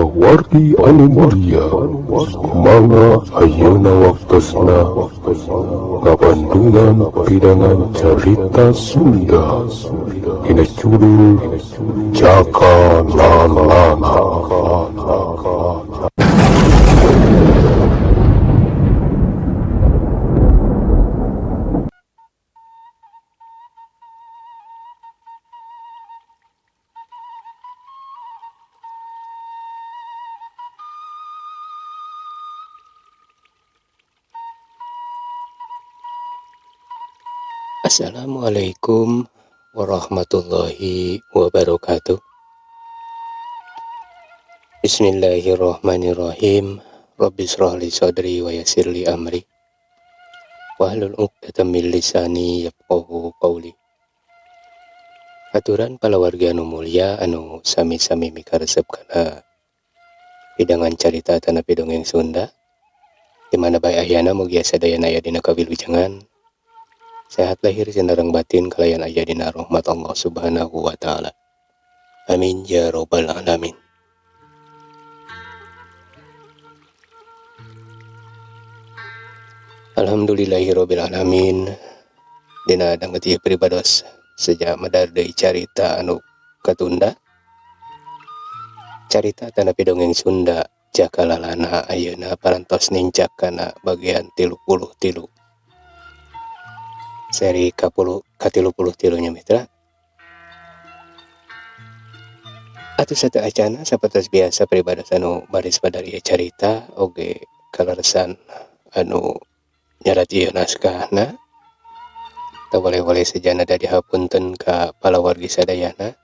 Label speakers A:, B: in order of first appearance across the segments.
A: Palawargi anu mulia, mangga ayeuna waktosna ngabandungan pidangan carita Sunda dina judul Jaka Lalana.
B: Assalamualaikum warahmatullahi wabarakatuh. Bismillahirrahmanirrahim. Rabbi shrah li sadri wa yassir li amri wahlul 'uqdatam min lisani yafqahu qawli. Aturan palawargi anu mulia anu sami-sami mikaresep kana hidangan carita atanapi dongeng Sunda di mana bae ayana mugia sadayana aya dina kawilujengan sehat lahir sareng batin kalayan aya dina rahmat Allah Subhanahu wa taala. Amin ya robbal alamin. Alhamdulillahirabbil alamin. Dina danget ieu pribados sejak medar deui carita anu katunda. Carita atanapi dongeng Sunda Jaka Lalana ayeuna parantos nincak kana bagian 33. Seri ka-33 nya mitra. Atuh sateuacana sapertos biasa pribados anu baris madar ieu carita oge kaleresan anu nyarat ieu naskahna. Teu boleh-boleh sejana da dihapunten ka palawargi sadayana.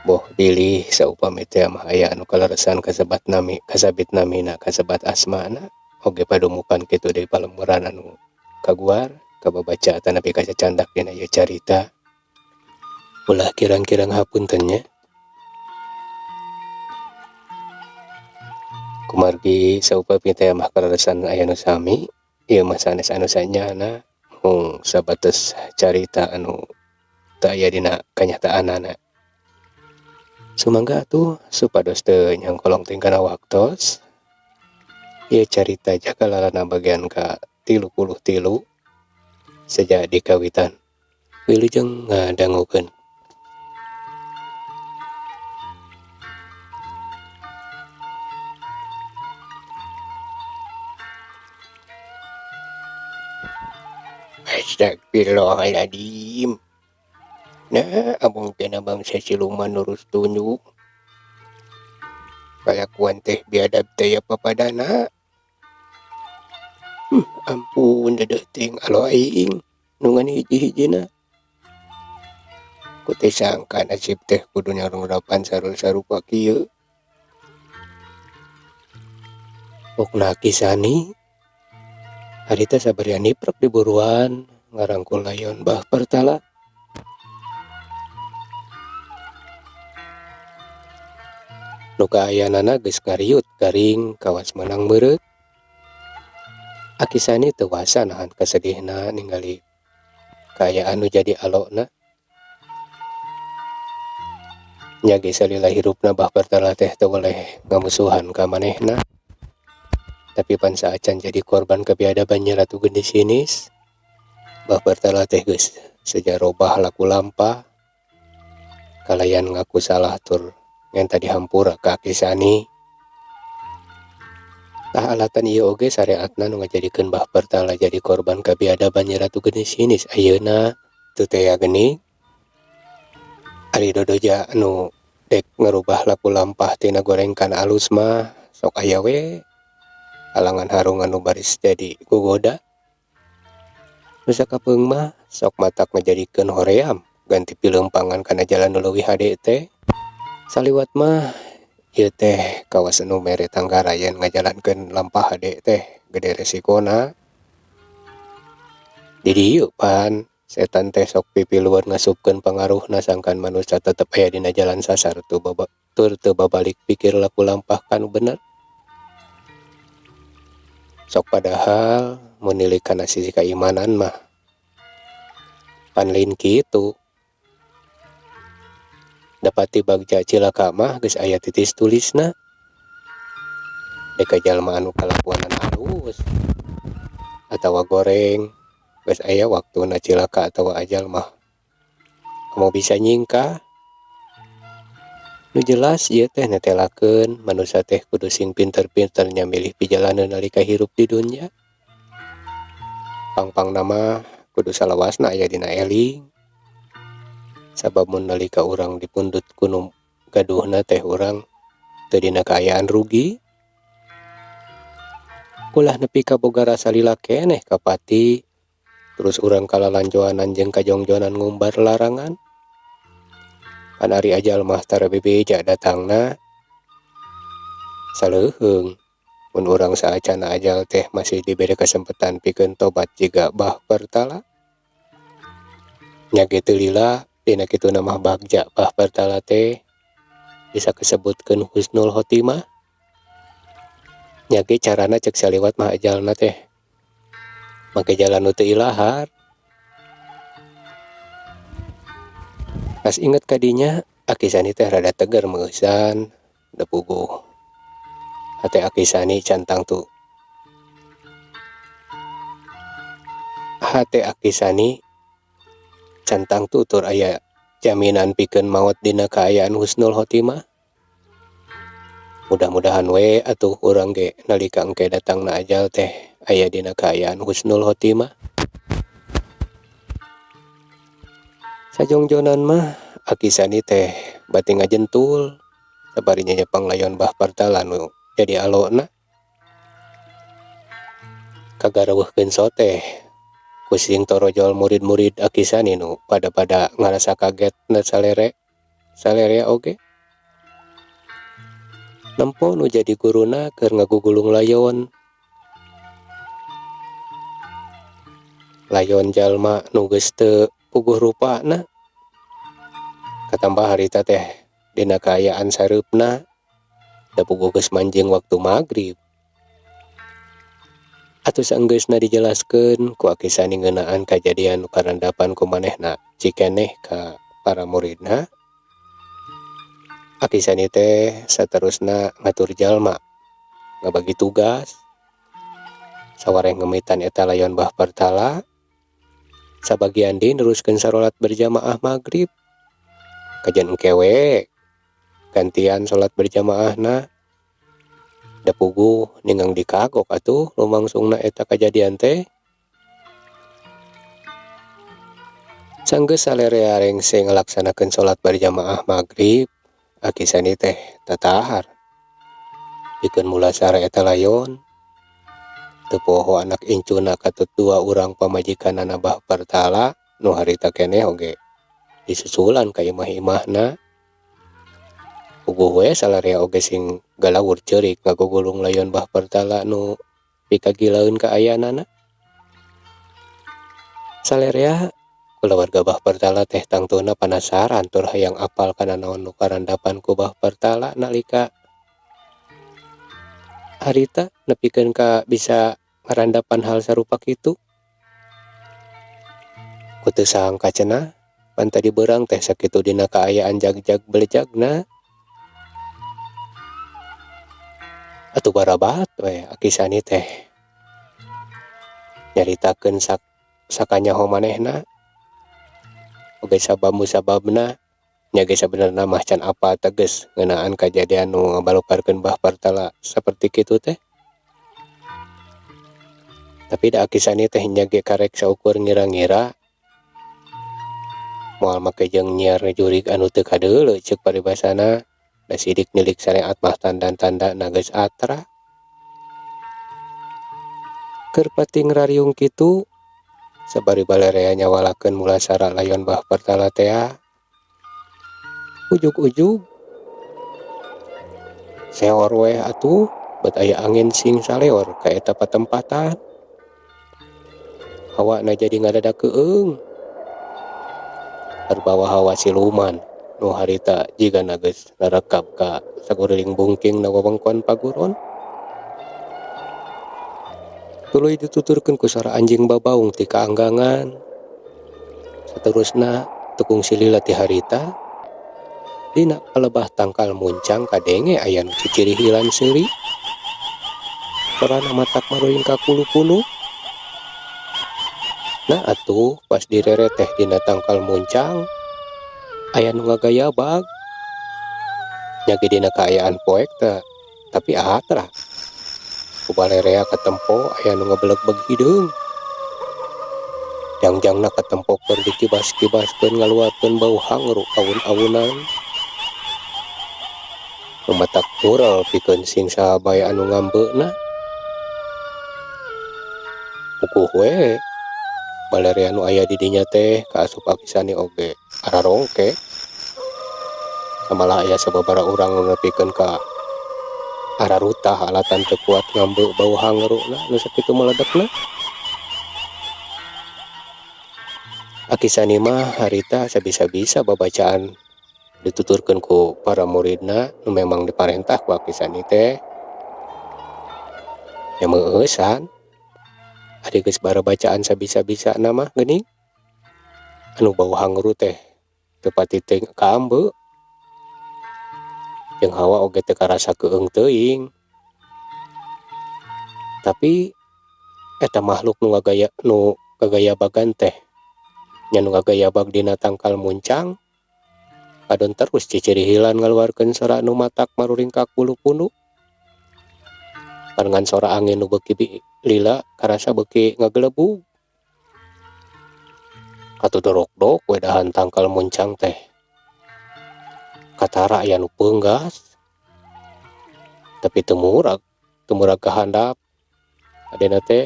B: Boh bilih saupami teh mah aya anu kaleresan kasebat nami, kasabit namina, kasebat asmana oge padumukan kitu deui palemuran anu kaguar kababaca atanapi kacacandak dina ieu carita. Ulah kirang-kirang hapunten nya. Kumargi saupami teh mah kaleresan aya nu sami, ieu mah sanes anu sanyana mung sabatas carita anu teu aya dina kanyataanana. Sumangga atuh supados teu nyangkolong teuing kana waktos. Ieu carita Jaka Lalana bagian ka 33 sejak dikawitan. Wilujeng ngadangukeun. Astagfirullahaladzim. Nah, abang teh bangsa siluman nurus tunjuk. Kalakuan teh biadab teh ya papadana. Ampun dedeh ting alo aing nu ngan hiji-hijina. Ku teh sangka nasib teh kudu nyarungrapan sarul sarupa kieu. Pokna kisani harita sabarian niprek di buruan ngarangkul layon Bah Pertala. Nu kaayanana geus ngariut garing kawas meunang meureut. Aki Sani teu wasa nahan kasedihna ningali kaayaan nu jadi alona. Nya ge salila hirupna Bah Pertala teh teu weleh ngamusuhan ka manehna. Tapi pan saacan jadi korban kebiadaban Nyi Ratu Gendis Sinis, Bah Pertala teh geus seja robah laku lampah kalayan ngaku salah tur ngenta dihampura ka Aki Sani. Tah alatan ieu oge sareatna nu ngajadikeun Bah Pertala jadi korban kebiadaban Nyi Ratu Gendis Sinis ayeuna teu tea geuning. Ari dodoja anu dek ngarubah laku lampah tina goreng kana alus mah sok aya we halangan harung anu baris jadi gogoda. Nu sakapeung mah sok matak ngajadikeun hoream ganti pileumpangan kana jalan nu leuwih hade teh. Saliwat mah ieu teh kawas anu mere tanggara yen ngajalankeun lampah hade teh gede resikona. Di dieu pan setan teh sok pipiluan ngasupkeun pangaruhna sangkan manusia tetep aya dina jalan sasar tur teu babalik pikir laku lampah kanu bener. Sok padahal mun nilik kana sisi kaimanan mah pan lain kitu. Dapati bagja cilaka mah geus aya titis tulisna. Dek jalma anu kalakuanan alus atawa goreng geus aya waktuna cilaka atawa ajal mah komo bisa nyingkah. Nu jelas ieu teh netelakeun manusa teh kudu sing pinter-pinter nya milih pijalaneun nalika hirup di dunya. Pang-pangna mah kudu salawasna aya dina eling. Sabab mun nalika urang dipundut ku nu gaduhna teh urang teu dina kaayaan rugi. Ulah nepi ka boga rasa lila keneh ka pati, terus urang kalalanjoanan jeung kajongjonan ngumbar larangan. Pan ari ajal mah tara bebeja datangna. Saleuheung mun urang saacana ajal teh masih dibere kasempatan pikeun tobat jiga Bah Pertala. Nya ge teu lila dina kituna mah bagja Bah Pertala teh bisa kasebutkeun husnul khotimah. Nya ge carana cek saliwat mah ajalna teh make jalan nu teu ilahar. Pas inget ka dinya Aki Sani teh rada teger meueusan da puguh. Hate Aki Sani can tangtu. Hate Aki Sani can tangtu tur aya jaminan pikeun maot dina kaayaan husnul khotimah. Mudah-mudahan we atuh urang ge nalika engke datangna ajal teh aya dina kaayaan husnul khotimah. Sajongjonan mah Aki Sani teh bati ngajentul sabari nyanyepang layon Bah Pertala nu jadi alona. Kagareuweuhkeun soteh kusing torojol murid-murid Aki Sani nu pada-pada ngarasa kaget na salere salerea oge. Nempo nu jadi guruna keur ngagugulung layon. Layon jalma nu geus teu puguh rupana. Katambah harita teh dina kaayaan sareupna da puguh geus manjing waktu magrib. Atuh saenggeusna dijelaskeun ku Aki Sani ngeunaan kajadian nu karandapan ku manehna cikeneh ka para muridna. Aki Sani teh saterusna ngatur jalma ngabagi tugas sawareh ngemitan eta layon Bah Pertala. Sabagian deui neruskeun sarolat berjamaah magrib. Kajen engke we gantian salat berjamaahna. Da puguh ningang dikagok atuh lumangsungna eta kajadian teh. Sanggeus salerea rengse ngalaksanakeun salat berjamaah magrib, Aki Sani teh tatahar. Pikeun mulasara eta layon. Teu poho anak incuna katut dua urang pamajikanana Bah Pertala nu harita keneh oge disusulan ka imah-imahna. Puguh we salarea oge sing galawur ceurik ngagugulung layon Bah Pertala nu pikagilaeun kaayaanana. Salerea kulawarga Bah Pertala teh tangtuna panasaran tur hayang apal kana naon nu karandapan ku Bah Pertala nalika harita nepikeun ka bisa ngarandapan hal sarupa kitu. Ku teu sangka cenah pan tadi beurang teh sakitu dina kaayaan jagjag belejagna. Atuh barabat we Aki Sani teh nyaritakeun sakanyaho manehna oge sabab musababna nya ge sabenerna mah can apal teges ngeunaan kajadian nu ngabalukarkeun Bah Pertala saperti kitu teh. Tapi da Aki Sani teh nya ge karek saukur ngira-ngira moal make jeung nyiar jurig anu teu kadeuleu ceuk paribasana. Da sidik nilik sareat mah tanda-tandana geus atra. Keur pating rariung kitu sabari balerea nyawalakeun mulasara layon Bah Pertala tea. Ujug-ujug seor weh atuh bet aya angin sing saleor ka eta patempatan. Hawana jadi ngadadak keueung. Terbawa hawa siluman nu harita jigana geus narekap ka saguriling bungking na wewengkon paguron. Tuluy dituturkeun ku sora anjing babaung ti kaanggangan. Saterusna tukung silila ti harita. Dina palebah tangkal muncang kadenge aya nu cicirihilan seuri. Sorana matak maruingkak bulu punu. Nah atuh pas direre teh dina tangkal muncang aya nu ngagayabag. Nya ge dina kaayaan poek teh tapi atra. Ku balerea katempo aya nu ngebelegbeg hideung. Jangjangna katempo keur dikibas-kibaskeun ngaluarkeun bau hangru awun-awunan. Nu matak mural pikeun sing saha bae anu ngambeuna. Puguh we balerea nu aya di dinya teh kaasup Aki Sani oge ararongke. Samalah aya sababaraha urang nu nepikeun ka ararutah alatan teu kuat ngambe bau hangruna nu sakitu meledekna. Aki Sani mah harita sabisa-bisa babacaan dituturkeun ku para muridna nu memang diparentah ku Aki Sani teh. Nya meueusan ari geus barabacaan sabisa-bisana mah geuning anu bau hangru teh teu pati teuing kaambe. Jeung hawa oge teu karasa keung teuing. Tapi eta makhluk nu ngagaya nu gagayabagan teh nya nu ngagayabag dina tangkal muncang kadon terus cicirihilan ngaluarkeun sora nu matak maruringkak bulu pundu. Barengan sora angin nu beuki lila karasa beuki ngagelebug. Katudorok-dok we dahan tangkal muncang teh. Katara aya nu peunggas. Tapi teu murag ka handap. Adena teh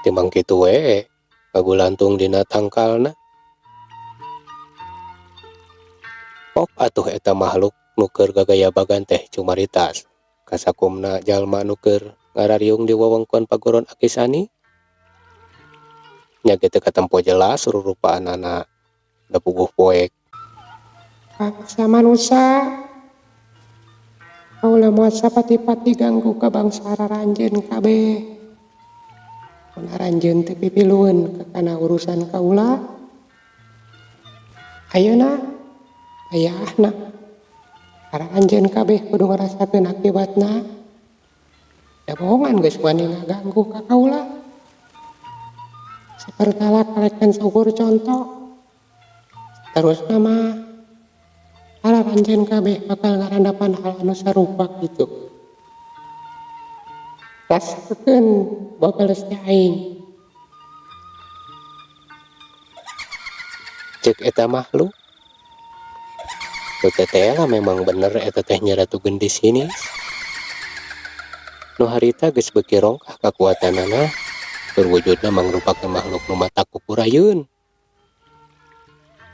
B: timbang kitu we ngagulantung dina tangkalna. Pok atuh eta makhluk nu keur gagayabagan teh cumaritas. Kasakumna jalma nu keur ngarariung di wewengkon paguron Aki Sani. Nya ge teu katempo jelas rurupaanana da puguh poek.
C: Bangsa manusa kaula moal sapati-pati ganggu ka bangsa aranjeun kabeh. Mun aranjeun teh pipilueun kana urusan kaula. Ayeuna ayahna aranjeun kabeh kudu ngarasakeun akibatna. Da bohongan geus wani ngaganggu ka kaula. Sapertala kalekan saukur conto. Terusna mah aranjeun kabeh bakal ngarandapan hal anu sarupa kitu. Rasakeun babales teh aing.
B: Ceuk eta makhluk. Nu tetela memang bener eta teh Nyi Ratu Gendis Sinis. Nu harita geus beuki rongkah kakuatanana berwujudna mangrupakeun makhluk nu matak kukurayeun.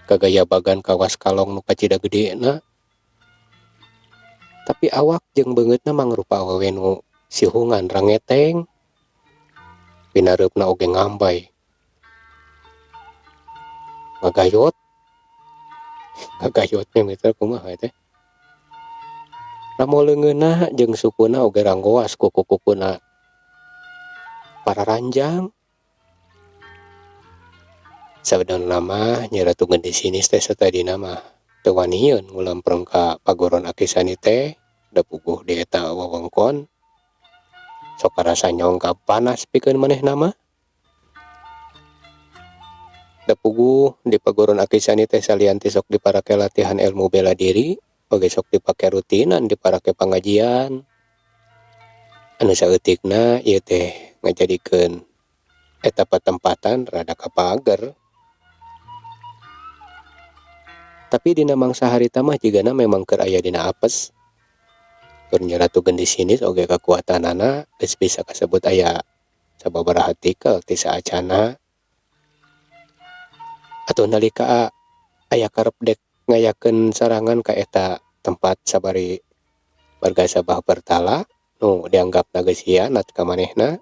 B: Kagayabagan kawas kalong nu kacida gedena. Tapi awak jeung beungeutna mangrupa awewe nu sihungan rangeteng. Pinareupna oge ngambay. Ngagayot. Ngagayotnya mitra kumaha teh. Ramo leungeunna jeung sukuna oge ranggoas kuku-kukuna pararanjang. Sabenerna mah Nyi Ratu Gendis Sinis teh satadina mah teu wanieun ngulampreng ka pagoron Aki Sani teh da puguh di eta wewengkon. Sok karasa nyongkap panas pikeun manehna mah. Da puguh di pagoron Aki Sani teh salian ti sok diparake latihan ilmu bela diri, oge sok dipake rutinan diparake pangajian. Anu saeutikna ieu teh ngajadikeun eta patempatan rada kapager. Tapi dina mangsa harita mah jigana memang keur aya dina apes. Tur Nyi Ratu Gendis Sinis oge kakuatanana geus bisa kasebut aya sababaraha tikel ti saacana. Atuh nalika aya karep dek ngayakeun sarangan ka eta tempat sabari warga Sabah Pertala nu dianggapna geus hianat ka manehna.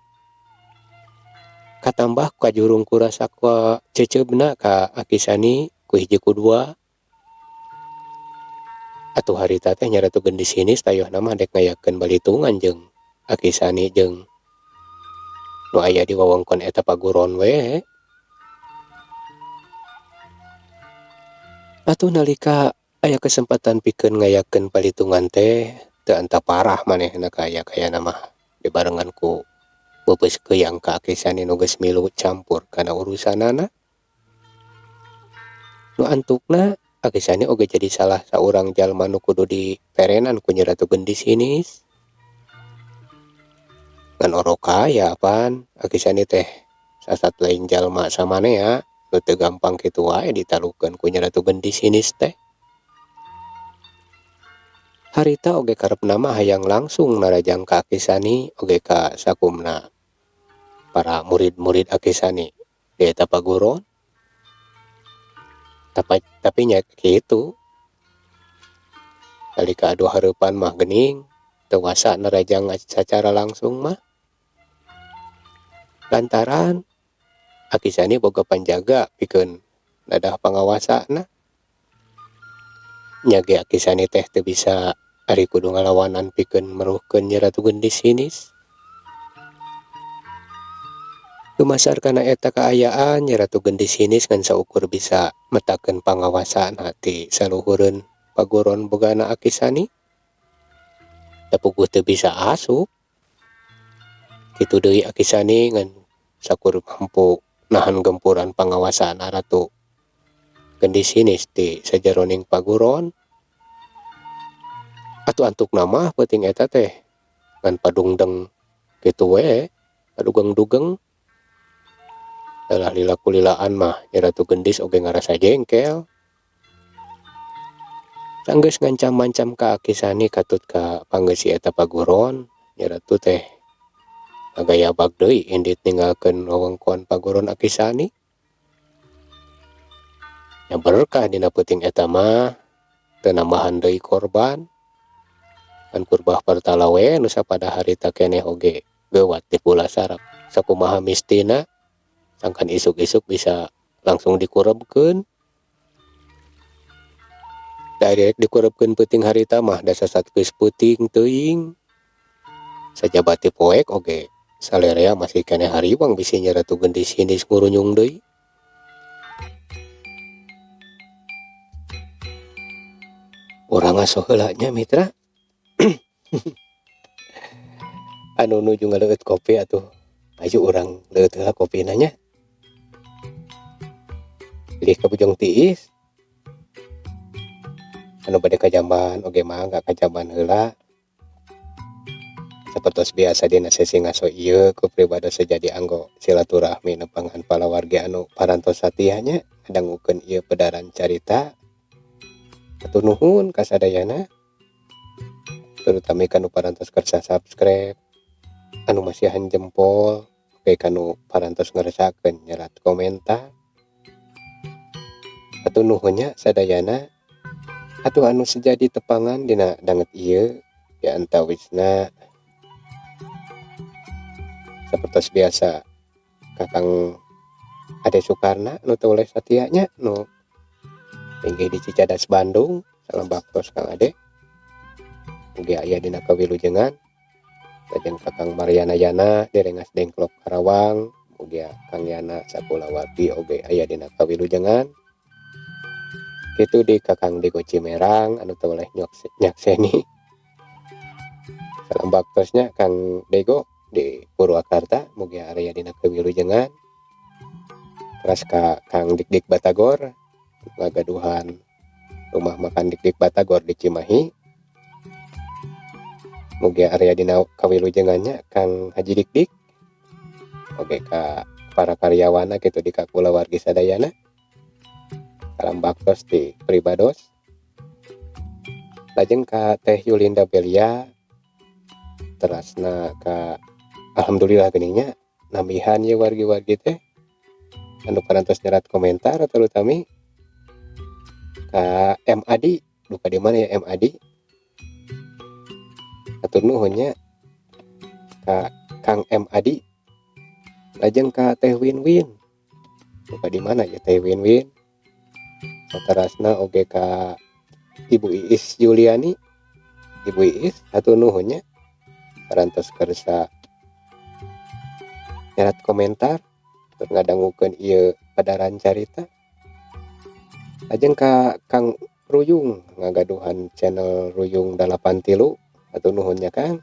B: Katambah kajurung ku rasa ceceubna ka Aki Sani ku hiji ku dua. Atuh harita teh Nyi Ratu Gendis Sinis tayohna mah dek ngayakeun balitungan jeung Aki Sani jeung nu aya di wewengkon eta paguron we. Atuh nalika aya kesempatan pikeun ngayakeun palitungan teh teu anta parah manehna kaya-kayana mah dibarengan ku beubeus keuyang ka Aki Sani nu geus milu campur kana urusanana. Nu antukna Aki Sani oge jadi salah saurang jalma nu kudu diperenan ku Nyi Ratu Gendis Hinis. Ngan orok kaya pan Aki Sani teh sasat lain jalma samanea nu teu gampang kitu wae ditalukeun ku Nyi Ratu Gendis Hinis teh. Harita oge karepna mah hayang langsung narajang ka Aki Sani oge ka sakumna para murid-murid Aki Sani di eta paguron. Tapi nya kitu. Nalika adu hareupan mah geuning teu wasa narajang sacara langsung mah. Lantaran Aki Sani boga panjaga pikeun nadah pangawasana. Nya ge Aki Sani teh teu bisa ari kudu ngalawanan pikeun meruhkeun Nyi Ratu Gendis Hinis. Dumasar kana eta kaayaan Nyi Ratu Gendis Hinis ngan saukur bisa metakeun pangawasana ti saluhureun paguron bogana Aki Sani. Da puguh teu bisa asup. Kitu deui Aki Sani ngan sakur mampu nahan gempuran pangawasana Ratu Gendis Hinis ti sajaroning paguron. Atuh antukna mah peuting eta teh ngan padungdeng kitu we, padugeng-dugeng. Dalah lila-kulilaan mah Nyi Ratu Gendis oge ngarasa jengkel. Sanggeus ngancam-mancam ka Aki Sani katut ka panggeusi eta paguron, Nyi Ratu teh ngagayabag deui indit ninggalkeun wewengkon paguron Aki Sani. Nya berkah dina peuting eta mah teu nambahan deui korban. Kan kurbah pertala we nu sapada harita keneh oge geuwat dipulasara sakumaha mistina sangkan isuk-isuk bisa langsung dikurebkeun. Da rek dikurebkeun peuting harita mah da sasat geus peuting teuing. Sajabati poek oge salerea masih keneh hariwang bisi Nyi Ratu Gendis Hinis ngurunyung deui. Urang ngaso heula nya mitra. Anu nuju ngaleueut kopi atuh ayo urang leueut heula kopina nya. Pilih ka Bujang Tiis. Anu bade ka jamban oge mangga ka jamban heula. Sapertos biasa dina sesi ngaso ieu ku pribados sajadi anggo silaturahmi nepangan palawargi anu parantos satia nya ngadangukeun ieu pedaran carita. Hatur nuhun ka sadayana. Terutama kanu parantos kersa subscribe, anu masihan jempol, oge kanu parantos ngeresakeun nyerat komentar. Hatur nuhun nya sadayana. Atuh anu sejadi tepangan dina danget ieu di antawisna sapertos biasa Kakang Ade Sukarna nu teu oleh satia nya nu inggih di Cicadas Bandung. Salam baktos Kang Ade. Mugi aya dina kawilujengan. Lajeng Kakang Mariana Yana di Rengas Dengklok Karawang. Mugi Kang Yana sakulawargi oge aya dina kawilujengan. Kitu di Kakang Dego Cimerang anu teu oleh nyakseni. Salam baktosnya Kang Dego di Purwakarta, mugi aya dina kawilujengan. Teras ka Kang Dikdik Batagor ngagaduhan rumah makan Dikdik Batagor di Cimahi. Mugi area dina kawilujengannya Kang Haji Dikdik. Oke ka para karyawana gitu di kakulawargi sadayana. Salam baktos di pribados. Lajeng ka Teh Yulinda Belia. Terasna ka alhamdulillah geningnya nambihan ye wargi-wargi teh anu parantos nyerat komentar terutami ka M Adi. Duka di mana ya M Adi? Hatur nuhun nya ka Kang M Adi. Lajeng ka Teh Win Win. Duka di mana ya Teh Win Win? Saterasna oge ka Ibu Iis Yuliani. Ibu Iis hatur nuhun nya parantos kersa nyerat komentar tur ngadangukeun ieu padaran carita. Lajeng ka Kang Ruyung ngagaduhan channel Ruyung 83, hatur nuhun nya Kang,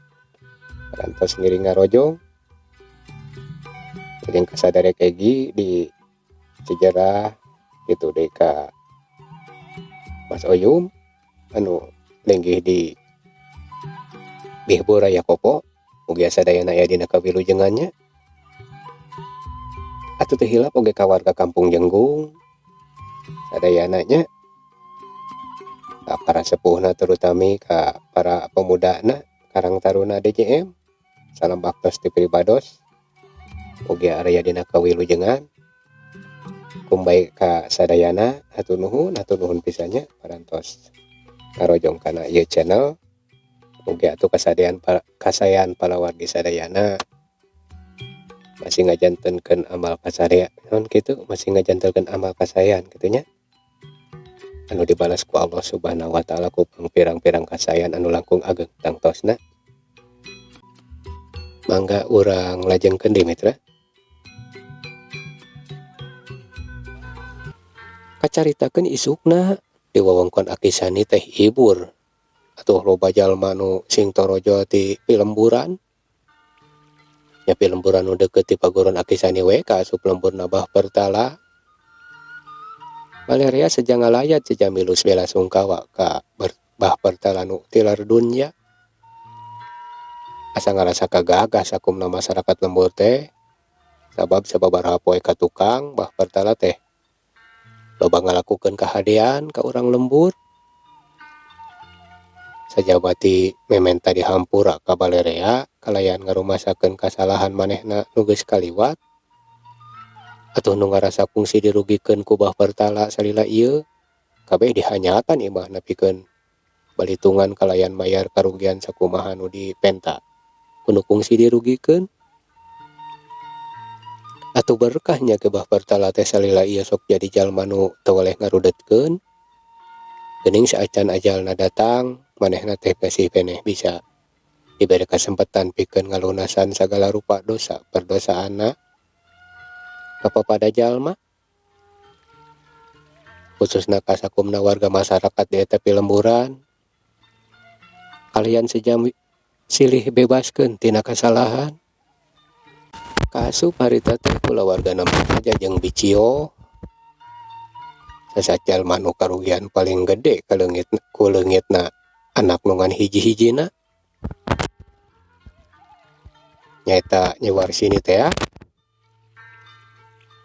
B: parantos ngiring ngarojong. Lajeng ka saderek Egi di Cijerah kitu deui, ka Mas Oyum anu linggih di Bihbur Raya Kopo, mugia sadayana aya dina kawilujengan nya. Atuh teu hilap oge ka warga Kampung Jenggung sadayana nya, ka para sepuhna, terutami ka para pemudana Karang Taruna DJM. Salam baktos ti pribados, mugi aya dina kawilujengan. Kumbai ka sadayana, hatur nuhun, hatur nuhun pisan nya parantos ngarojong kana ieu channel. Mugi atuh kasadean kasaean palawargi sadayana masih ngajantenkeun amal kasarea naon kitu, masih ngajantenkeun amal kasaean kitu nya, anu dibalas ku Allah Subhanahu wa Ta'ala ku pirang-pirang kasaean anu langkung ageng tangtosna. Mangga urang lajengkeun deui, mitra. Kacaritakeun isukna di wewengkon Aki Sani teh hibur atuh, loba jalma nu sing torojol ti pilemburan nya, pilemburan nu deukeut ti paguron Aki Sani we kaasup lemburna Bah Pertala. Balerea seja ngalayat, seja milus bela sungkawa ka Bah Pertala nu tilar dunya. Asa ngarasa kagagah sakumna masyarakat lembur teh, sabab sababaraha poe ka tukang Bah Pertala teh loba ngalakukeun kahadean ka urang lembur, sajabati mementa dihampura ka balerea kalayan ngarumasakeun kasalahan manehna nu geus kaliwat. Atuh nu ngarasa kungsi dirugikeun ku Bah Pertala salila ieu kabeh dihanyatan imahna pikeun balitungan kalayan mayar karugian sakumaha nu dipenta ku nu kungsi dirugikeun. Atuh berkahnya ke Bah Pertala teh salila ieu sok jadi jalma nu teu weleh ngarudetkeun. Geuning saacan ajalna datang, manehna teh masih keneh bisa diberi kesempatan pikeun ngalunasan sagala rupa dosa perdosaanna kapapada jalma, khususna ka sakumna warga masyarakat di eta pilemburan, kalian sejam silih bebaskeun tina kasalahan. Kaasup harita teh kulawargana aja jeung Bicio sasat jalma nu karugian paling gede kaleungit ku leungitna anak nu ngan hiji-hijina, nyaeta Nyi Warsini teh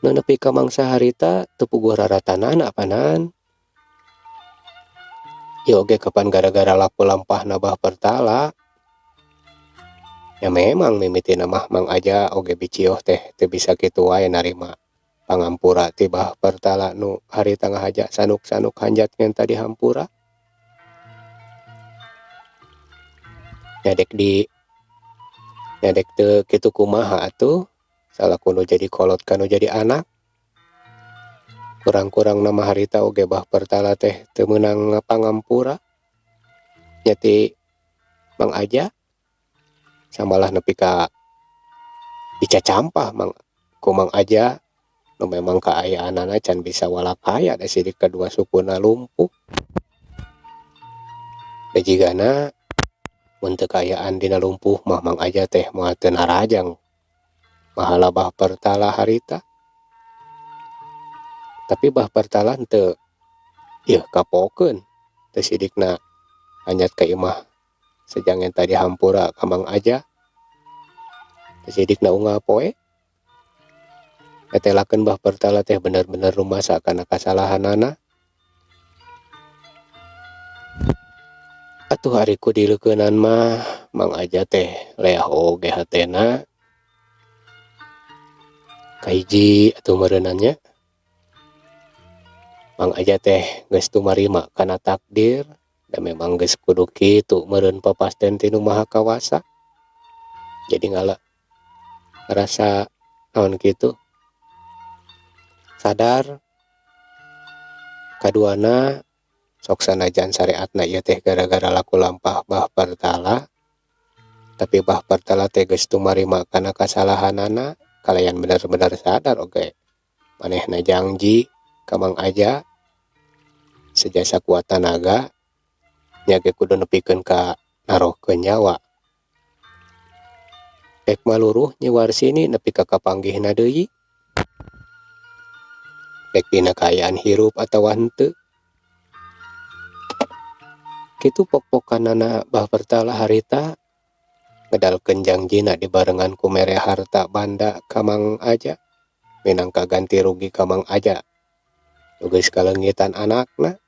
B: nu nepi ka mangsa harita teu puguh raratanana apanan. Ieu oge kapan gara-gara laku lampahna Bah Pertala. Ya memang mimitina mah Mang Aja oge Bicioh teh teu bisa kitu wae narima pangampura ti Bah Pertala nu harita ngahaja sanuk-sanuk hanjat ngenta dihampura. Nyadek di nyadek teu kitu kumaha atuh salaku nu jadi kolot ka nu jadi anak. Kurang-kurang nama harita oge Bah Pertala teh teu meunang pangampura nya ti Mang Aja, samalah nepi ka dicacampah mang ku Mang Aja nu memang kaayaanana can bisa walakaya da sidik kedua sukuna lumpuh. Da jigana mun teu kaayaan dina lumpuh mah Mang Aja teh moal teu narajang mahala Bah Pertala harita. Tapi Bah Pertala teu ieu kapokeun, teu sidikna hanyat ka imah sejang eta dihampura ka Mang Aja, teu sidikna unggal poe. Etelakeun Bah Pertala teh bener-bener rumasa kana kasalahanana. Atuh ari ku dileukeunan mah Mang Aja teh leah oge hatena. Kahiji atuh meureunnan nya, Mang Aja teh geus tumarima kana takdir da memang geus kudu kitu meureun papasten ti Nu Maha Kawasa. Jadi ngala ngarasa naon kitu sadar. Kaduana, sok sanajan syariatna ieu teh gara-gara laku lampah Bah Pertala, tapi Bah Pertala teh geus tumarima kana kasalahanana kalayan bener-bener sadar oge manehna jangji ka Mang Aja. seja sakuat tanaga nya ge kudu nepikeun ka narohkeun nyawa. Rek maluruh Nyi Warsini nepi ka kapanggihna deui. Rek dina kaayaan hirup atawa henteu. Kitu pok-pokanana Bah Pertala harita ngedalkeun jangjina dibarengan ku mere harta banda ka Mang Aja minangka ganti rugi ka Mang Aja nu geus kaleungitan anakna.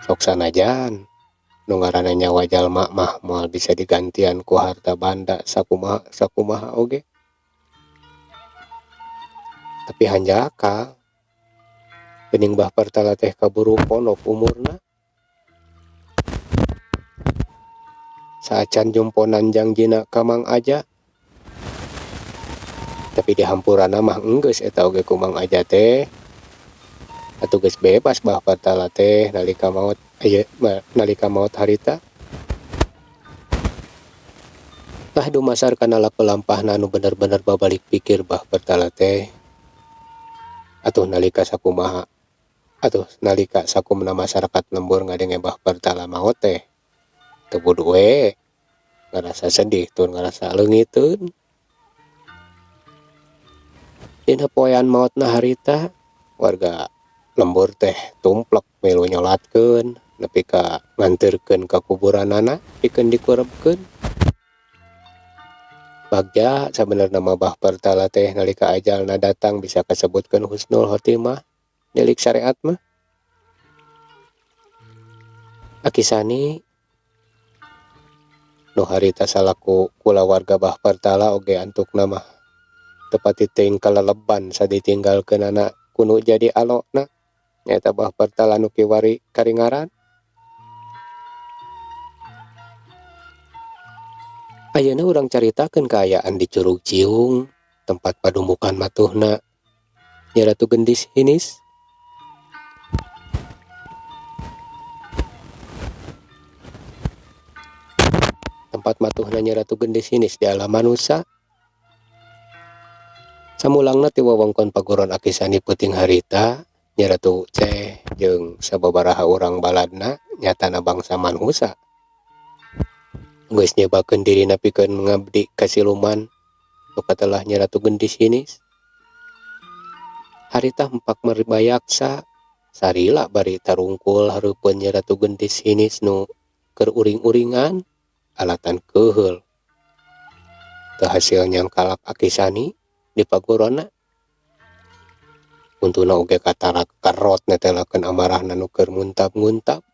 B: Sok sanajan nu ngaranna nyawa jalma mah moal bisa digantian ku harta banda sakumaha sakumaha oge. Tapi hanjakal geuning Bah Pertala teh kaburu pondok umurna. Saacan jumponan jangjina ka Mang Aja. Tapi dihampurana mah enggeus eta oge ku Mang Aja teh. Atuh geus bebas Bah Pertala teh nalika maot aya nalika maot harita. Tah dumasar kana laku lampahna anu bener-bener babalik pikir Bah Pertala teh. Atuh nalika sakumaha atuh nalika sakumna masyarakat lembur ngadenge Bah Pertala maot teh. Teu kudu we ngarasa sedih tur ngarasa leungiteun. Dina poean maotna harita warga lembur teh tumplek milu nyolatkeun nepi ka nganterkeun ka kuburanana pikeun dikurebkeun. Bagja sabenerna mah Bah Pertala teh nalika ajalna datang bisa kasebutkeun husnul khotimah milik syariat mah. Aki Sani nu harita salaku kulawarga Bah Pertala oge antukna mah teu pati teuing kaleleban saditinggalkeunana ku nu jadi alona nyaeta Bah Pertala nu kiwari karingaran. Ayeuna urang caritakeun kaayaan di Curug Ciung tempat padumukan matuhna Nyi Ratu Gendis Hinis. Tempat matuhna Nyi Ratu Gendis Hinis di alam manusa. Samulangna ti wewengkon paguron Aki Sani peuting harita Nyi Ratu teh jeung sababaraha urang baladna nyatana bangsa manusa. Geus nyebakeun dirina pikeun ngabdi ka siluman nu katelah Nyi Ratu Gendis Hinis. Harita empak Merbayaksa sarila bari tarungkul hareupeun Nyi Ratu Gendis Hinis nu keur uring-uringan alatan keuheul. Teu hasil nyangkalak Aki Sani di paguronna. Untuna oge katara kerot netelakeun amarahna nu keur nguntap-nguntap.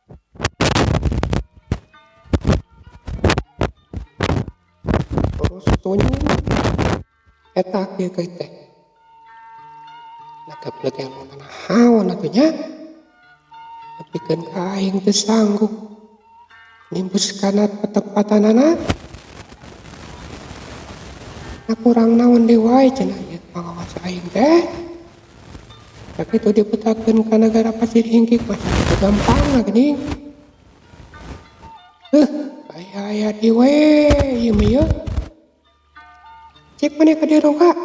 C: Terus tunjung eta kieu teh. Nagapleuk ilmu naon atuh nya. Nepikeun ka aing teu sanggup nimbus kana patempatanana. Na kurang naon deui wae cenah ieu pangawas aing teh. Sakitu dipetakeun ka nagara Pasir Hingkik mah sakitu gampangna geuning. Aya-aya deui we ieu mah ieu. Cek maneh ka dieu dongga.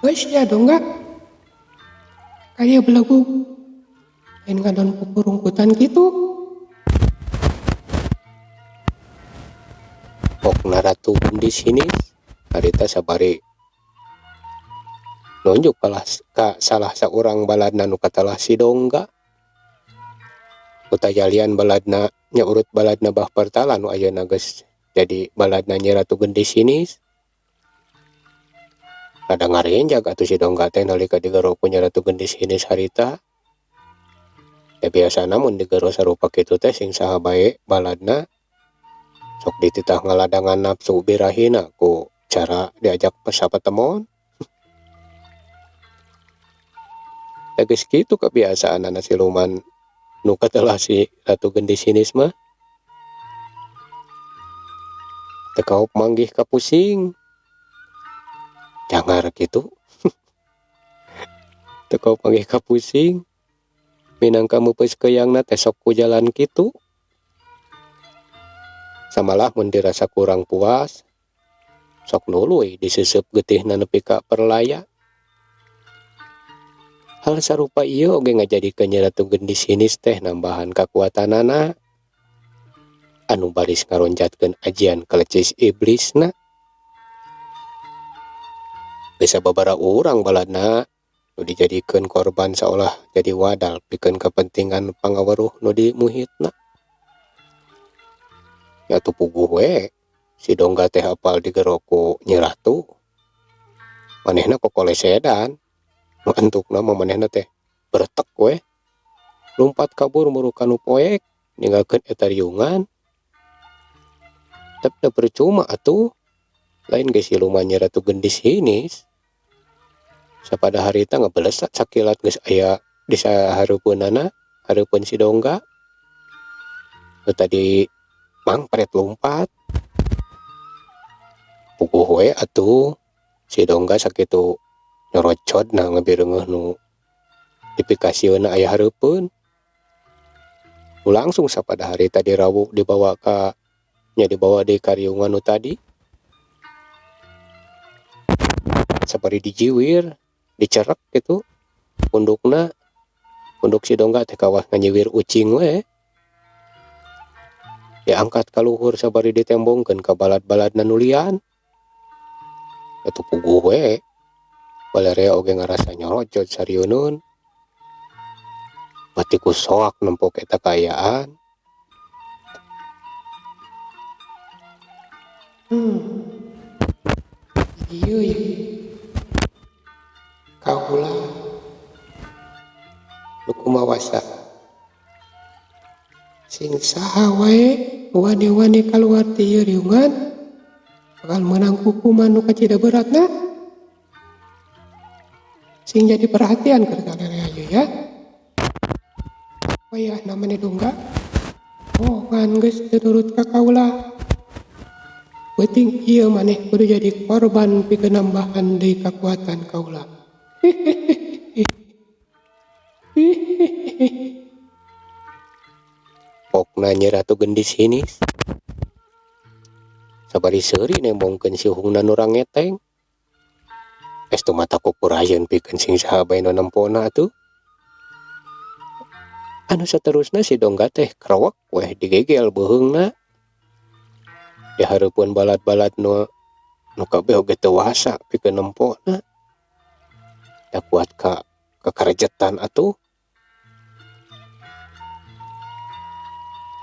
C: Geus sia dongga. Ka dieu belegug. Lain ngadon pukurungkutan kitu.
B: Pokna Ratu Gendis Hinis harita sabari nunjuk kalah ka salah saurang baladna nu katelah si Dongga. Kutajalian baladna nya urut baladna Bah Pertala nu ayeuna geus jadi baladna Nyi Ratu Gendis Hinis. Rada ngarenjag atuh si Dongga teh nalika digero ku Nyi Ratu Gendis Hinis harita. Da biasana mun digero sarupa kitu teh sing saha bae baladna sok dititah ngaladangan nafsu birahina ku cara diajak sapatemon. Da geus kitu kabiasaanana siluman nu katelah si Ratu Gendis Hinis mah. Teu kaop manggih ka pusing. Jangar kitu. Teu kaop manggih ka pusing. Minangka meupeus keuyangna teh sok ku jalan kitu. Samalah mun dirasa kurang puas sok nuluy diseuseub getihna nepi ka perlaya. Hal sarupa ieu oge ngajadikeun Nyi Ratu Gendis Hinis teh nambahan kakuatanana anu baris ngaronjatkeun ajian kelecis iblisna. Geus sababaraha urang baladna nu dijadikeun korban saolah jadi wadal pikeun kapentingan pangaweruh nu dimuhitna. Nya atuh puguh we si Dongga teh apal digero ku Nyi Ratu. Manehna kokolesedan nu antukna mah manehna teh beretek we lumpat kabur muru ka nu poek ninggalkeun eta riungan. Tapi da percuma atuh lain ge siluman Nyi Ratu Gendis Hinis. Sapada harita ngebelesat sakilat geus aya di sahareupeunana hareupeun si Dongga. Nu tadi mangpret lumpat. Puguh we atuh si Dongga sakitu nyorocodna ngabireungeuh nu dipikasieunna aya hareupeun. Nu langsung sapada harita dirawu dibawa ka nya dibawa deui ka riungan nu tadi. Sabari dijiwir dicerek kitu pundukna punduk si Dongga teh kawas nganyiwir ucing we. Diangkat ka luhur sabari ditembongkeun ka balad-baladna nu lian. Atuh puguh we balerea oge ngarasa nyorocod sarieuneun. Bati ku soak nempok eta kaayaan.
C: Ieu ye. Kaula nu kumawasa. Sing saha wae wani-wani kaluar ti ieu riungan bakal meunang hukuman nu kacida beratna. Sing jadi perhatian keur kalerea ieu ya. Wayahna maneh Dongga. Oh ngan geus teu nurut ka kaula. Peuting ieu maneh kudu jadi korban pikeun nambahan deui kakuatan kaula.
B: Pokna Nyi Ratu Gendis Hinis. Sabari seuri nembongkeun siuhungna nu rangeteng. Estu mata kukurayeun pikeun sing saha bae nu nempona atuh. Anu saterusna si Dongga teh krewek weh digegel beuheungna. Di hareupeun balad-balad nu kabeh oge teu wasa pikeun nempona. Da kuat ka kakarejetan atuh.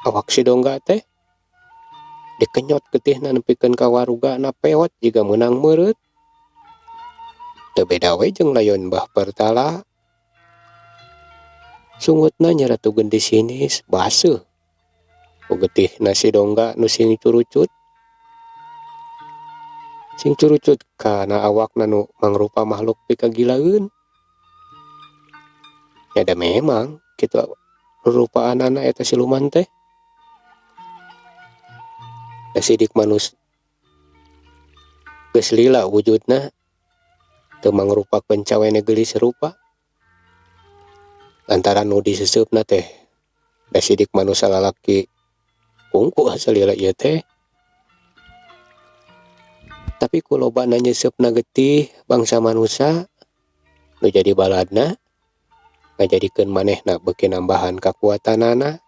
B: Awak si Dongga teh dikenyot getihna nepikeun ka warugana pewot jiga meunang meureut. Teu beda we jeung layon Mbah Pertala. Sungutna Nyi Ratu Gendis Hinis baseuh. Ku getihna si Dongga nu sing curucut. Sing curucut kana awakna nu mangrupa makhluk pikagilaeun. Nya da memang kitu rurupaanana eta siluman teh. Da sidik manus geus lila wujudna teu mangrupakeun cawene geulis rupa. Lantaran nu diseseupna teh da sidik manusa lalaki kungku salila ieu teh. Tapi ku lobana nyeseupna getih bangsa manusa nu jadi baladna ngajadikeun manehna beuki nambahan kakuatanana.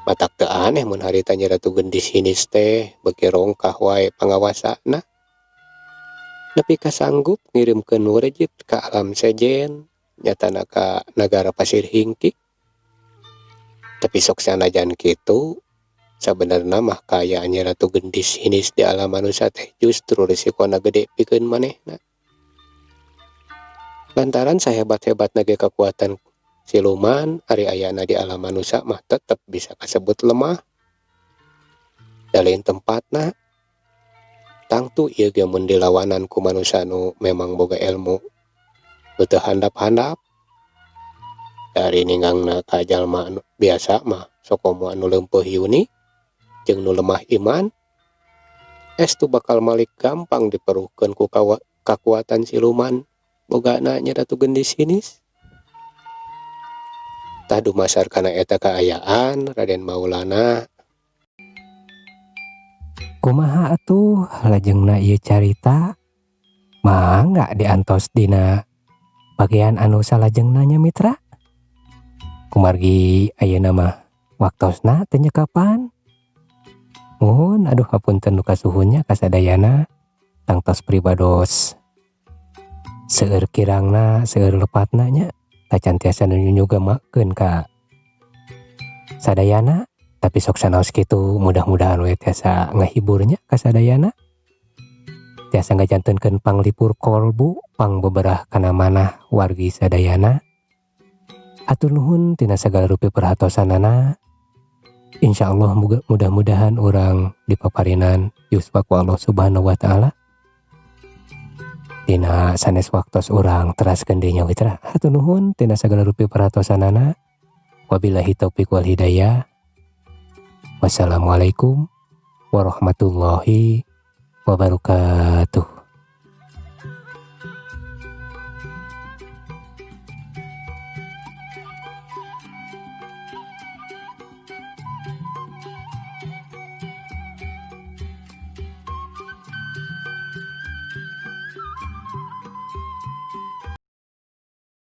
B: Matak teu aneh mun harita Nyi Ratu Gendis Hinis teh beuki rongkah wae pangawasana. Nepi ka sanggup ngirimkeun wrejit ka alam sejen nyatana ka nagara Pasir Hingkik. Tapi sok sanajan kitu sabenerna mah kaayaan Nyi Ratu Gendis Hinis di alam manusa teh justru risikona gede pikeun manehna. Lantaran sahebat-hebatna ge kakuatan siluman ari ayana di alam manusa mah tetep bisa kasebut lemah. Da lain tempatna tangtu ieu ge mun dilawanan ku manusa nu memang boga ilmu nu teu handap-handap. Dari ninggangna ka jalma anu biasa mah sokomo anu leumpeuh yuni jeung nu lemah iman estu bakal malik gampang diperuhkeun ku kakuatan siluman bogana Nyi Ratu Gendis Hinis. Tah dumasar kana eta kaayaan Raden Maulana. Kumaha atuh lajengna ieu carita? Mangga diantos dina Bagian anu salajengna nya, mitra. Kumargi ayeuna mah waktosna teu nyekapan. Muhun, aduh, hapunten nu kasuhun nya kasadayana, tangtos pribados seueur kirangna, seueur lepatna nya, tacan tiasa nu nyugemakeun ka sadayana, tapi sok sanaos kitu mudah-mudahan we tiasa ngahibur nya kasadayana, tiasa ngajantenkeun panglipur kolbu, pangbeberah kana manah wargi sadayana. Hatur nuhun tina sagala rupi perhatosanana. Insyaallah mudah-mudahan urang dipaparinan yuswa ku Allah Subhanahu wa Ta'ala. Dina sanes waktos urang teraskeun deui nya, mitra. Hatur nuhun tina sagala rupi perhatosanana. Wabillahi taufik wal hidayah. Wassalamualaikum warahmatullahi wabarakatuh.